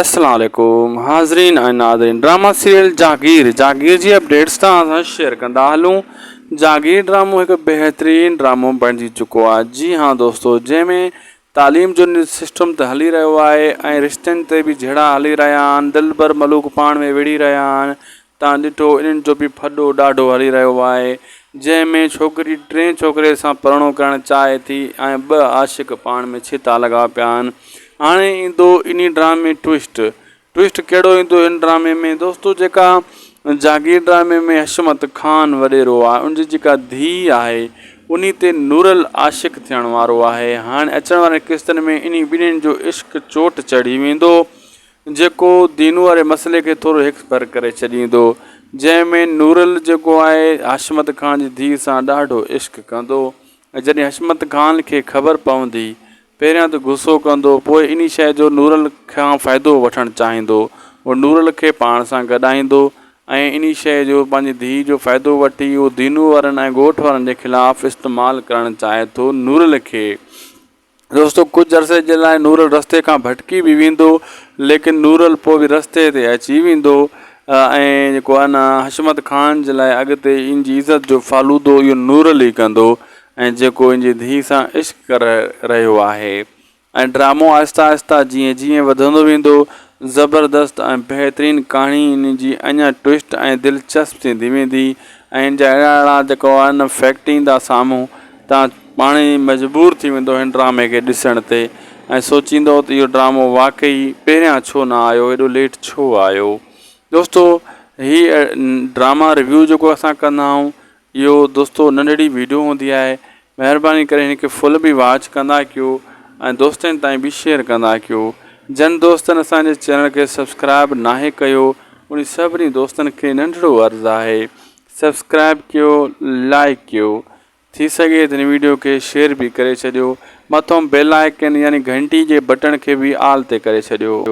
السلام عليڪم حاضرين ۽ ناظرين ڊراما سيريل جاگير جاگير جي اپڊيٽس توهان سان شيئر ڪندا هلون جاگير ڊرامو هڪ بهترين ڊرامو بڻجي چڪو آهي جي ها دوستو جنهن ۾ تعليم جو سسٽم ته هلي رهيو آهي ۽ رشتن تي به جهيڙا هلي رهيا آهن دلبر ملوڪ پاڻ ۾ وڙهي رهيا آهن تان ڏٺو انهن جو به ڦڏو ڏاڍو هلي رهيو آهي جنهن ۾ ڇوڪري ٽئين ڇوڪري سان پرڻو ڪرڻ چاهي ٿي ۽ ٻه عاشق پاڻ ۾ ڇتا لڳا پيا آهن هاڻي ايندو انهي ڊرامي ۾ ٽوئسٽ ٽوئسٽ ڪهڙو ايندو هن ڊرامي ۾ دوستو جيڪا جاگير ڊرامي ۾ حشمت خان وڏيرو آهي ان جي جيڪا ڌيء آهي انهي تي نورل عاشق ٿيڻ وارو آهي هاڻي اچڻ وارين قسطن ۾ انهي ٻنهين جو عشق چوٽ چڙهي ويندو جيڪو دينو واري مسئلي کي ٿورو هڪ ڀر ڪري ڇڏيندو جنهن ۾ نورل جيڪو آهي حشمت خان جي ڌيء سان ڏاڍو عشق ڪندو ۽ جڏهن حشمت خان کي خبر پوندي، پهريان ته غصو ڪندو، پوء انهي شيء جو نورل کان فائدو وٺڻ چاهيندو. هو نورل کي پاڻ سان گڏائيندو ۽ انهي شيء جو پنهنجي ڌيء جو فائدو وٺي اهو دينو وارن ۽ ڳوٺ وارن جي خلاف استعمال ڪرڻ چاهي ٿو. نورل کي. دوستو ڪجهه عرصي جي لاء نورل رستي کان ڀٽڪي به ويندو ليڪن نورل پوء به رستي تي اچي ويندو ۽ جيڪو آهي نه حشمت خان جي لاء اڳتي ان جي عزت جو فالودو اهو نورل ئي ڪندو ۽ جيڪو ان جي ڌيء سان عشق ڪري رهيو آهي ۽ ڊرامو آهسته آهسته جيئن جيئن وڌندو ويندو زبردست ۽ بهترين ڪهاڻي ان جي اڃا ٽوئسٽ ۽ دلچسپ ٿيندي ويندي ۽ ان جا اهڙا اهڙا جيڪو آهي نه فيڪٽ ايندا سامهون تان پاڻ ئي مجبور ٿي ويندو هن ڊرامي کي ڏسڻ تي ۽ سوچيندو ته اهو ڊرامو واقعي پهريان ڇو نه آيو ايڏو ليٽ ڇو آيو دوستو هي ڊراما ريويو جيڪو اسان ڪندا آهيون اهو دوستو ننڍڙي ويڊيو هوندي آهي مهرباني ڪري هن کي فل به واچ ڪندا ڪيو ۽ دوستن تائين به شيئر ڪندا ڪيو جن دوستن اسان جي چينل کي سبسڪرائب ناهي ڪيو انهي سڀني دوستن کي ننڍڙو عرض آهي سبسڪرائب ڪيو لائڪ ڪيو ٿي سگهي ته هن ويڊيو کي شيئر به ڪري ڇڏيو مٿو بيل آئيڪن يعني گهنٽي جي بٽڻ کي به آل تي ڪري ڇڏيو.